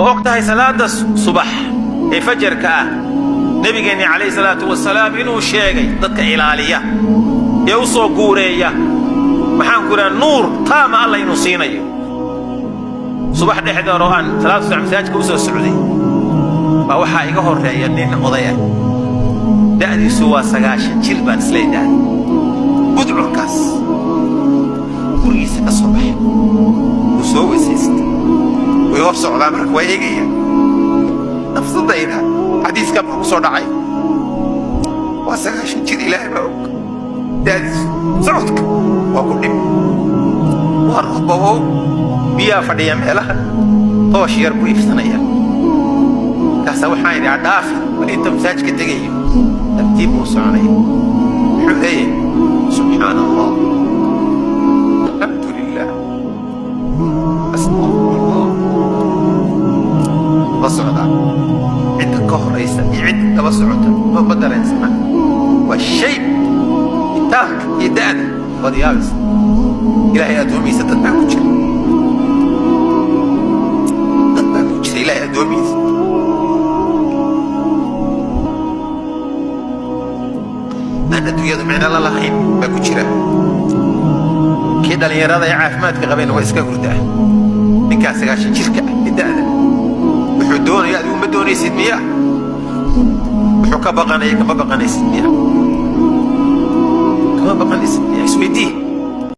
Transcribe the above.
Ma og tahay salaada subax ee fajarka ah Nebigeenni calayhi salaatu wasalaam inuu sheegay dadka ilaaliya ee u soo guureeya, maxaan ku idhaha, nuur taama Alla inuu siinayo? Subax dhexdeer oo aan salaada subax masaajidka u soo socday baa waxaa iga horreeya nin oday ah. Da'diisu waa 90 jir baan isleedahay. Gudcurkaas gurigiisa ka soo baxay, wuu soo weysaystay, way hor socdaa. Marka waa eegaya nafsadayda, xadiiskan baa ku soo dhacay. Waa 90 jir, Ilaahay baa og da'diisu. Socodka waa ku dhib, waa robobow, biyaa fadhiya meelaha, toosh yar buu iibsanaya. Markaasaa waxaan idhi, adhaafi bal inta masaajidka tegayo. Tartiib buu soconaya. Muxuu leeyahay? "Subxaana Allah, alxamdu lilah, astaqfirullah." La socdaa cidda ka horaysa iyo cidda daba socota ma dareensana. Waa shay itaalka iyo da'da waad yaabaysa. Ilaahay addoomihiisa dad baa ku jira, dad baa ku jira Ilaahay addoomihiisa aan adduunyadu micno la lahayn baa ku jira. Kii dhallinyarada ee caafimaadka qabeen waa iska hurdaa. Ninkaa 90 jirka ah ee da'da wuxuu doonaya adigu ma doonaysid miya? Wuxuu ka baqanaya kama baqanaysid miya? Kama baqanaysid miya? Isweydii.